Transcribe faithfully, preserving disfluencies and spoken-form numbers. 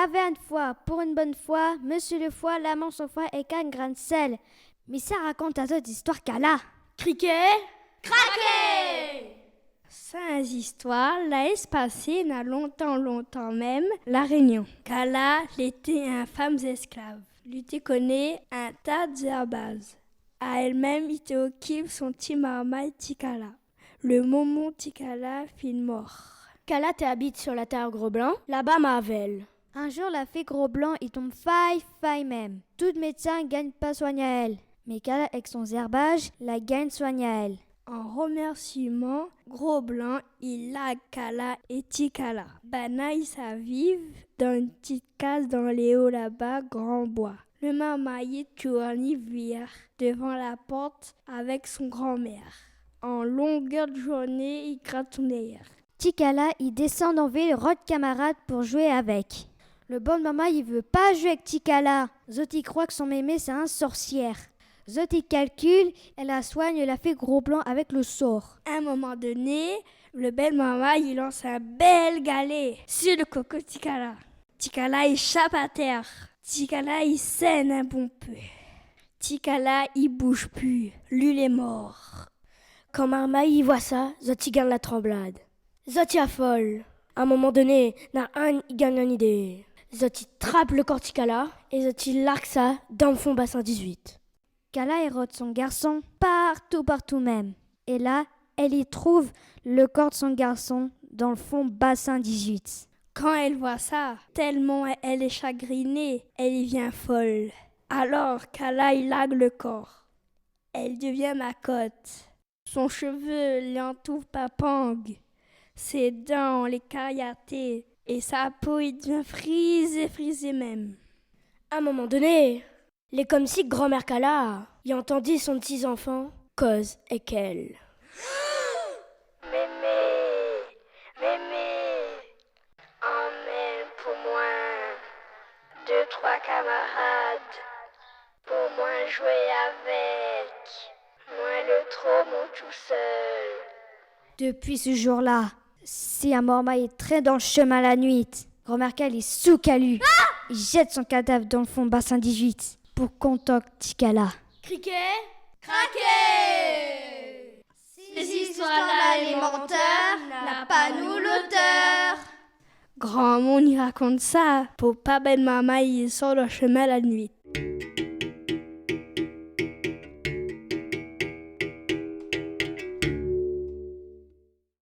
Avé inn foi, pou inn bone foi, mésyé le foi la manz son foi èk inn grin sèl. Mi sa rakont azot zistoir Kala. Kriké, kraké ! Sa zistoir la ès pasé na lontan, lontan mèm, La Rényon. Kala lété inn fanm zésklav. Li té koné inn ta zèrbaz. Aèl mèm, li té okip son ti marmay Tikala. Le moman Tikala fine mor, Kala té abit sur la tèr Gro Blan, laba Marvel. Inn zour, la fé Gro Blan i tonm fay, fay mèm. Tout médsin i gingn pa soign aèl. Mé Kala èk son zèrbaz la gingn soign aèl. An romèrsiman, Gro Blan i larg Kala é Tikala. Banna i sa viv dan inn ti kaz dan léo laba gran boi. Le marmay i tourn ivèr dovan la port avèk son granmèr. An longèr de zourné, i grat son dèryèr. Tikala i désann an vil rod kamarad pou zoué avèk. Le bann marmay i vé pa zoué èk Tikala. Zot i kroi ke son mémé sé inn sorsièr. Zot i kalkil, èl la soign la fé Gro Blan avèk le sor. Inn moman doné, le bèl marmay i lans inn bèl galé si le koko Tikala. Tikala i shap atèr. Tikala i sèn inn bonpé. Tikala i bouz pu, li lé mor. Kan marmay i voi sa, zot i gingn la tranblad. Zot i afol. A in moman doné, na inn i gingn in idé. Zot i trap le kor Tikala é zot i larg sa dan le fon Basin dizuit. Kala i rod son garson partou, partou mèm. É la, èl i trouv le kor de son garson dan le fon Basin dizuit. Kan èl voi sa, tèlman èl lé shagriné, èl i vien fol. Alor, Kala i larg le kor. Èl i devien makot. Son shové lé an touf papang. Sé dan lé karyaté é sa po i devien frizé, frizé mèm. A in moman doné, lé konmsi granmèr Kala i antandi son ti zanfan koz èk èl. Mémé, mémé, emmène pou moin dé troi kamarad pou moin zoué avèk. Moin lé tro mon tousèl. Dopi se zour-la, si in marmay i trèn dan le shomin la nuit, granmèr Kala i souk ali, i zèt son kadav dan le fon Basin dizuit pou kontan Tikala. Kriké, kraké ! Si zistoir-la lé mantèr, na pa nou lotèr. Gramoun i rakont sa pou pa bann marmay i sort dan le shomin la nuit.